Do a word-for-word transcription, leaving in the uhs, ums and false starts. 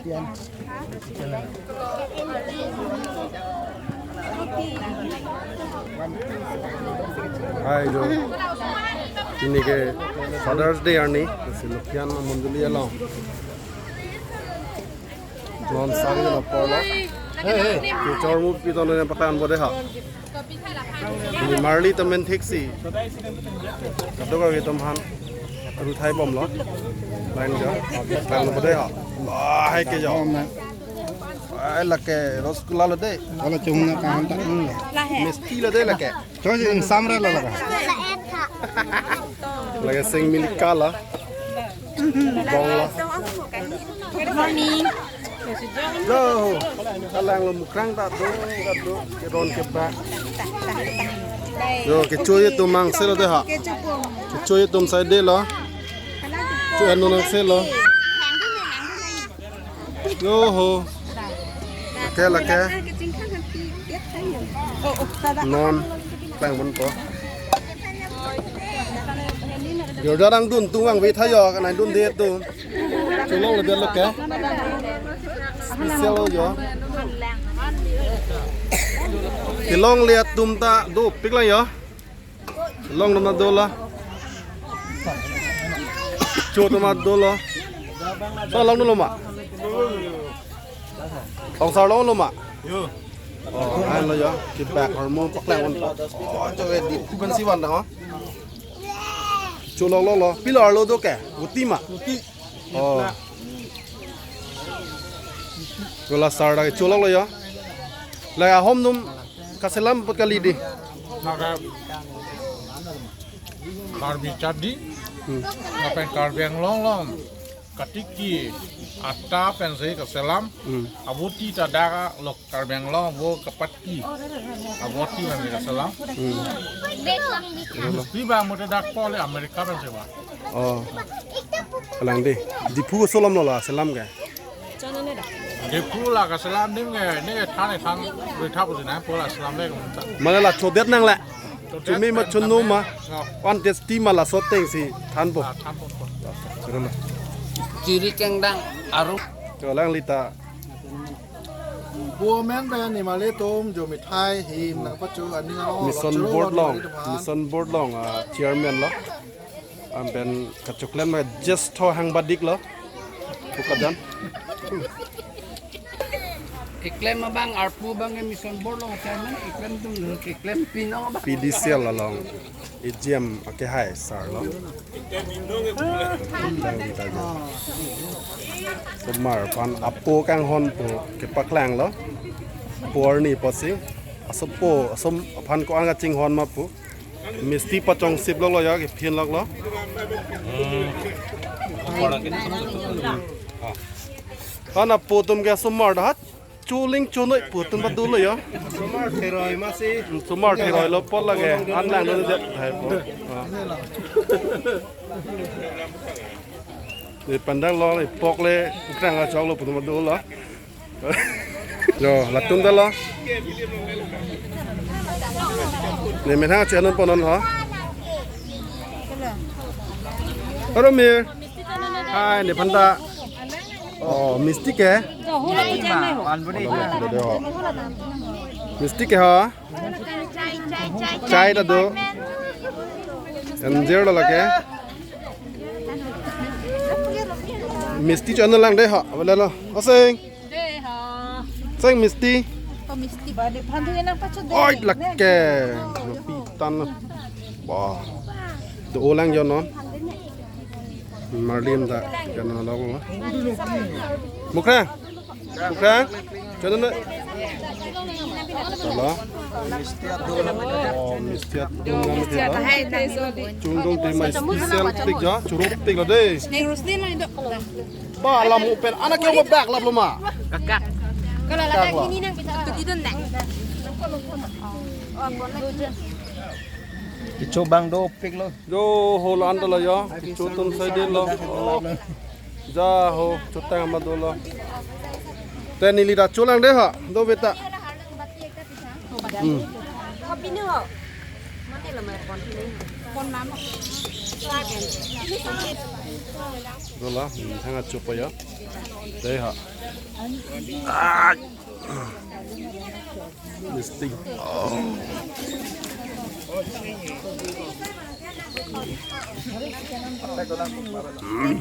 Hai, jo. Pini ke Father's Day arni, si Lokian mondoli along. Non sang na porlo. Hey, hey. Kechor movie to ne patan bode ha. Ni marli temen thiksi. Kadokave atum aphan ruthai bomlo. Lain jo. Tang bode ha. Wah, hai ke jo. Ai, lake rasgulla lo de. Kalau cuma kahan tak. Misti lo de lake. Coba sih, samra lo lake. Lake sing milik kala. Bong lo. Good morning. Yo, kalang lo mukrang ta do, ta do, ke don ke ba. Yo, kecho atum angselo de ha. Kecho atum sai de lo. Kecho anu angselo. Yo ho. Lake, lake. Non. Plang pon po. Yo, jarang dun tung vangve tha yo, kanai dun de tung. Cholongle det lo ke. Special lo yo. Kelongle atum ta dopik lang yo. Long atum ta dolo. Cho atum ta dolo. So long dolo ma. Tongsar long lo ma. Yo. Oh, an lo yo. Kibak hormone paklang on. Oh, cho e di. Bukan siwan dah, ha? Cholongle lo. Pilo arlo do ke? Guti ma. Guti. Oh. Wala sar lake cholongle yo. Lake ahom atum kaselam apot kali di. Maka Karbi Chadi, Hmm. Lapen Karbi Anglong along katiki ata pensi kaselam, Hmm. Avoti ta dak lo Karbi Anglong vo kapatki. Avoti pensi kaselam. Hmm. Mesti ba mute dak pole Amerika pensi ba. Oh. Kalang de. Diphu asolom lo la selam ke. Diphu la kaselam ning ke, ning ke than than, ri tha pusi nang pole selam le kumta. Mane la chodet nang le. Chodet Chumi ma nang chunu nang ma. No. Wan testi ma laso atengsi thanpo. Ah, thanpo. Chiri kengdang aru. Cho lang lita. Bo men ba ni male tom jo mithai him nang pacho ani ngau. Mission board along, mission board along, ah, chairman lo. Ampen kachoklen ma jes tho hang badik lo. Buka dan. Keklem abang arpu abang mission board along chairman keklem tum keklem pinong abang. P D C L along A G M ake hai sar lo. Osomar aphan apo kanghon pu kepaklang lo. Porni posi. Asopo, asom aphan ko-an kachinghon ma pu. Misti pachong sip lok lo ya, kephin lok lo. Ana apo atum ke osomar dahat. Chuling chunoi apo atum ba dolo ya. Osomar theroi masi. Osomar theroi lo pot lake. An lang lo det hai po. Ah. Di pandang lo, di pok le, krang kachok lo apo atum ba dolo. Yo, latum ta lo. Ne menhang channel ponon ho. Aro mir. Hai, ne phan ta. Oh, Misti ke? Misti ke ho? Chai ta do. Enjer lo lake. Misti channel lang de ho. Abala lo. Oseng. Seng Misti. Oh, Misti. Oi, lake. Pitan. Wah. Do-o lang jo non. Marlim ta. Kan lo. Mukra. Mukra. Channel na. Halo. Oh, Misti atum. Chungdung tema special tik ja. Churuk tik lo de. Neng Rusli na indo. Ba, lam open. Anak ke mabak lap lo ma. Kakak. Kalau lagi ini nang bisa tuh di dun nang. Kecho abang dopik lo. Yo, ho lo anta lo yo. Kecho atum sai de lo. Oh. Ja ho, chotang ma dolo. Te neli ta cholang de ha. Do beta. Hmm. Dola, hmm, thang achup ya. Dei ha. Ah! Misting. Oh. Hmm.